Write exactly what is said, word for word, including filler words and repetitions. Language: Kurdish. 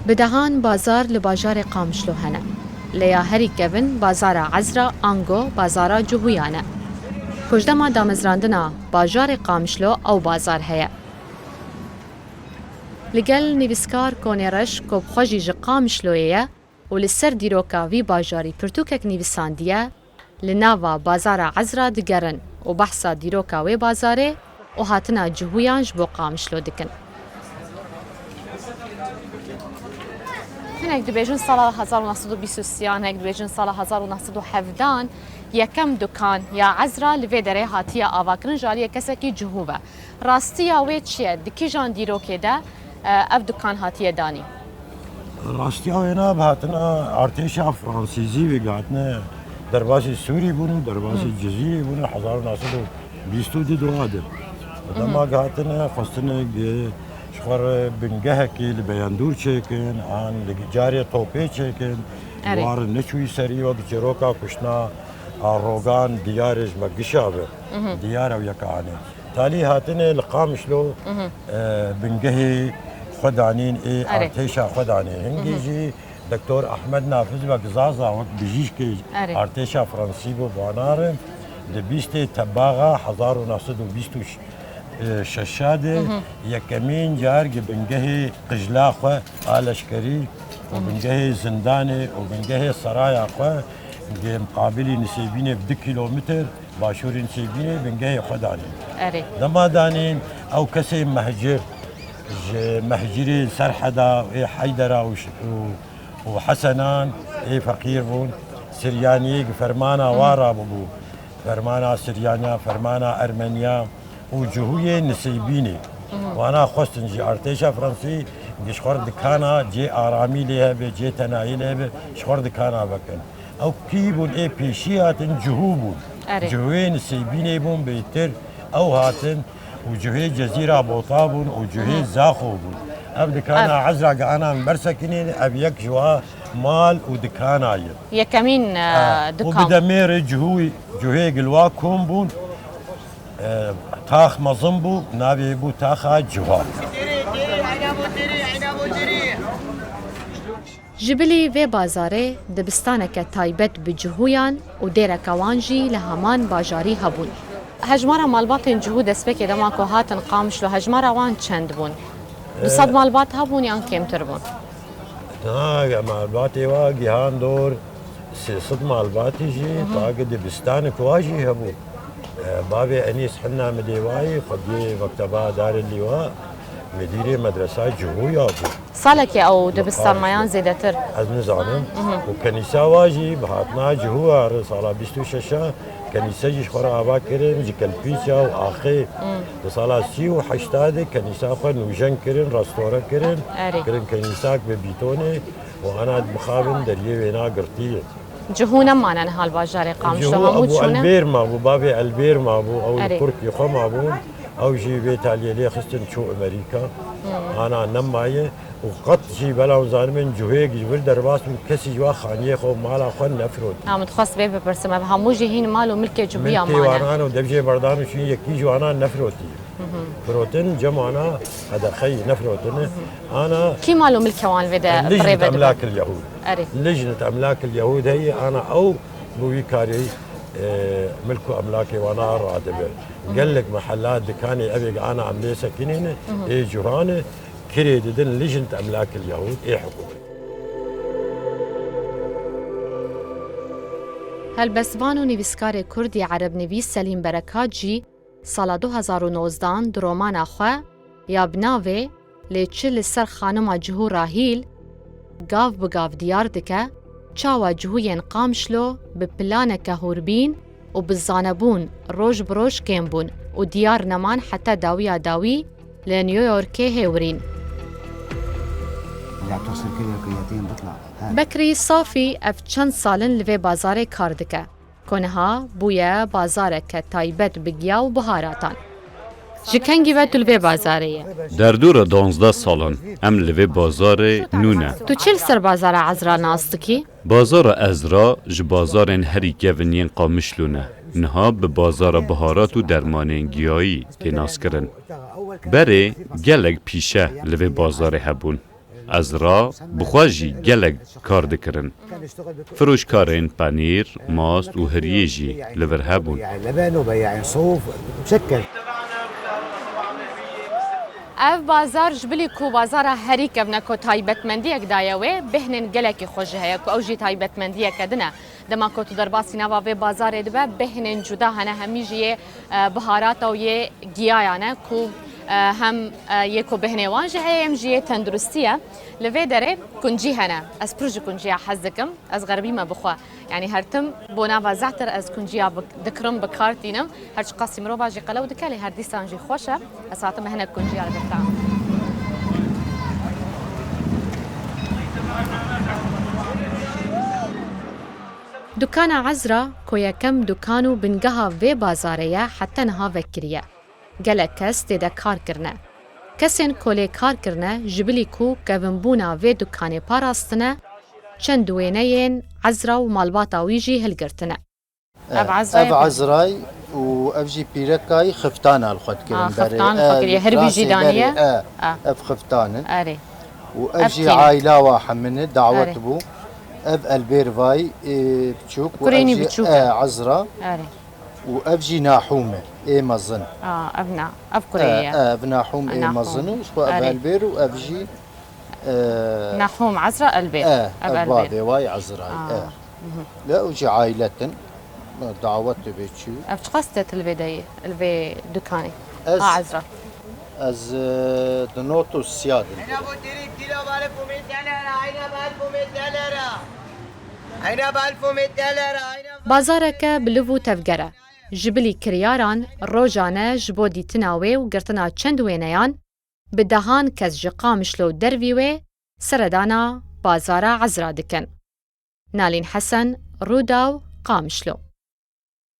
Bi dehan bazar li bajarê Qamişlo hene. Lê ya herî kevin bazara Ezra ango bazara Cihûyan e. Ku ji dema damezrandina bajarê Qamişlo ew bazar heye. Li gel nivîskar Konê Reş ku bi xwe jî ji Qamişloyê ye û li ser dîroka vî bajarî pirtûkek nivîsandiye, li nava bazara Ezra digerin û behsa dîroka wê bazarê û hatina Cihûyan ji bo Qamişlo dikin. Hinek dibêjin sala hezar û neh sed û bîst û sê an, hinek dibêjin sala hezar û neh sed û hevdeh an yekem dukan ya Ezra li vê derê hatiye avakirin ji aliyê kesekî Cihû ve. Rastiya wê çi ye? Di kîjan dîrokê de, e, ev dukan hatiye danîn? Rastiya wê ne, bi hatina artêşa Fransîzî wê gihatine derbasî Sûrî bûn û derbasî Cizîrê bûn û hezar û neh sed û bîst û du doğa de. Dema gihatine, xwestine ji xwe re bingehekê li Beyendûr çêkin, an li carê topê çêkin. Erê. War neçûyî serî wek çîroka kuştina a Rogan diyarê ji me gişa be. Diyar ew yeka anê. Talî hatine li Qamişlo, e, bingehê xwe danîn, ê Erê. artêşa xwe danê. Hingê jî Doktor Ahmed Nafiz wek Zaza, wek bijîşkê Erê. artêşa Fransî bû, banar e. Di bîstê Tebaxa hezar û neh sed û bîst û şeş de yekemîn car gi bingehê qijla xwe a leşkerî û bingehê zindanê û bingehê seraya xwe gi miqabilî Nisêbînê bi du kîlometr başûrê Nisêbînê bingehê xwe danîn. Erê. Dema danîn ew kesê mehcir ji mehcirê Serheda ê Heydera û ş-, û, û Hesenan ê feqîr bûn, Siryaniyê gi fermana wa rabûbû. Fermana Siryaniya, fermana Ermeniya û Cihûyê Nisêbînê. Wana xwestin jî artêşa Fransî gi ji xwe re dikana cê aramî lê hebe, cê tenayî lê hebe, ji xwe re dikana vekin. Ew kî bûn ê pêşî hatin? Cihû bûn. Erê. Cihûyê Nisêbînê bûn bêtir. Ew hatin û cihê Cezîra Bota bûn û cihê Zaxo bûn. Ev dikana Ev. Ezra gi anan bersekinîn, ev yek ji wa mal û dikana ye. Yekemîn, e, Ha, û dukan. Bi demê re cihû-, cihê gilwa kom bûn. E, tax mezin bû, navê bû taxa Ciha. Ji bilî vê bazarê dibistaneke taybet bi Cihûyan û dêreke wan jî li heman bajarî hebûn. Hejmara malbatên Cihû destpêkê dema ku hatin Qamişlo, hejmara wan çend bûn? Du sed malbat hebûn yan kêmtir bûn? Na, malbatê wa gihan dor sê sed malbatî jî, Mhm. tagi dibistanek wa jî hebû. E, bavê Enîs Hinna Midêwayî, xwediyê mekteba Darê Lîwa, midîrê medresa Cihûya bû. Salekê ew dibistan mayan zêdetir? Ez nizanim. Mhm. Û kenîsa wa jî bi hatina Cihûya re sala bîst û şeş a kenîse jî ji xwe re ava kirin, ji kelpîça û axê. Mm. Di sala sî û heşta de kenîsa xwe nûjen kirin, restore kirin, Erê. kirin kenîsak bi bîtonê û ana mixabin deriyê wêna girtî ye. Cihû nemane niha li bajarê Qamişlo, Cihû hemû Ebû çûne? Elbêr mabû, bavê Elbêr mabû, ew li Erê. Kurkî xwe mabûn. Ew jî vê taliyê lê xistin çû Amerîka. Hmm. Ana nemaye û qet jî belaw zanibin Cihûyê ji vir derbas bûn, kesî ji wa xaniyê xwe û mala xwe nefirot. Ha, min dixwest vê bipirsim, ev hemû jî hîn mal û milkê Cihûya Milkê mane? Wan an û devjê berdan û şîn yekî ji wana nefirotî. Mhm. Firotin cem wana qedexeyî nefirotine. Mhm. Ana Kî mal û milkê wan vê de Lijnet birêve dibe? Emlakil Yahûd. Erê. Lijnet Emlakil Yahûd heye, ana ew bi wî karî, e, milk û emlakê wana radibe. Mhm. Gelek mehella dikanê evê ana em lê sekinîne, Mhm. ê Cihûyan e, kirê didin Lijnet Emlakil Yahûd ê hikûmet. Helbestvan û nivîskarê kurdî erebnivîs Selîm Berekat jî sala du hezar û nozdan di romana xwe ya bi navê Lê Çi Li Ser Xanima Cihû Rahîl gav bi gav diyar dike, çawa cihûyên Qamişlo bi planeke hûrbîn û bi zanebûn roj bi roj kêm bûn û diyar neman heta dawiya dawî li New Yorkê hêwirîn. لا تصل كل الكليتين بطلع. ها. Bekrî Safî ev çend sal in li vê bazarê kar dike. Ku niha bûye bazareke taybet bi giya û biharatan. Ji kengî ve tu li vê bazarê ye? Derdora duwazdeh sal in em li vê bazarê nû ne. Tu çi li ser bazara Ezra nas dikî? Bazara Ezra ji bazarên herî kevin yên Qamişlo ne. Niha bi bazara biharat û dermanên giyayî tê naskirin. Berê gelek pîşe li vê bazarê hebûn. Ezra bi xwe jî gelek kar dikirin. Firoşkarên penîr, mast û hiriyê jî li vir hebûn. Ev bazar ji bilî ku bazara herî kevn e ku taybetmendiyek daye wê, bêhnên gelekî xwe jî heye ku ew jî taybetmendiyeke din e. Dema ku tu derbasî nava vê bazarê dibe, bêhnên cuda hene, hemî jî yê, e, biharata û yê giyayan e ku, e, hem, e, yê ku bêhnê wan jî heye, hem jî yê tenduristî ye. Li vê derê kuncî hene. Ez pir ji kunciya hez dikim. Ez xerbîme bi xwe. Yanî her tim bo nava zehtir ez kunciya bi-, dikirim, bi kar tînim. Her çiqasî mirova jî qelew dike, lê her dîsan jî xweş e. Ez hatime hinek kunciya li vir tam. Dukana Ezra, ku yekem dukan û bingeha vê bazarê ye, heta niha vekiriye. Gelek kes tê de kar kirine. Kesên ku lê kar kirine, ji bilî ku kevinbûna vê dukanê parastine, çend wêneyên Ezra û malbata wî jî hilgirtine. Ev Ezrayê Ev Ezray û ev jî pîrekayî xiftana li xwe dikirin. Ah, berê, xiftan li xwe kiriye. Her wî jî daniye? E, ev xiftan in. Erê. Û ev Ev jî kî ne? Aîla wa hemine dawet Erê. Bû. Ev Elbêr vay, e, biçûk û Kurê ev nî jî, biçûk e, e. Ezra. Erê. Û ev jî Nahûm e, ê mezin. Ah, ev na, ev kurê ye. E, ev Nahûm ê Nahûm. Mezin û ji xwe ev Erê. Elbêr û ev jî, e, Nahûm Ezra Elbêr. E, Ev ev Elbêr. Bavê wayî Ezra. Ah. E. Mhm. Le û jî ailetin dawet dibe çû. Ev çiqas te li vê de ye, li vê dukanê? Ez, Ha, Ezra. Ez, e, di not û siya de. Ayna bu diri, dira bari fomê delera, ayna bal fomê delera. Ayna bal fomê delera, ayna bal Bazareke bi liv û tevger e. Ji bilî kiryaran rojane ji bo dîtina wê û girtina çend wêneyan, bi dehan kes ji Qamişlo û dervî wê seredana bazara Ezra dikin. Nalîn Hesen, Rûdaw, Qamişlo.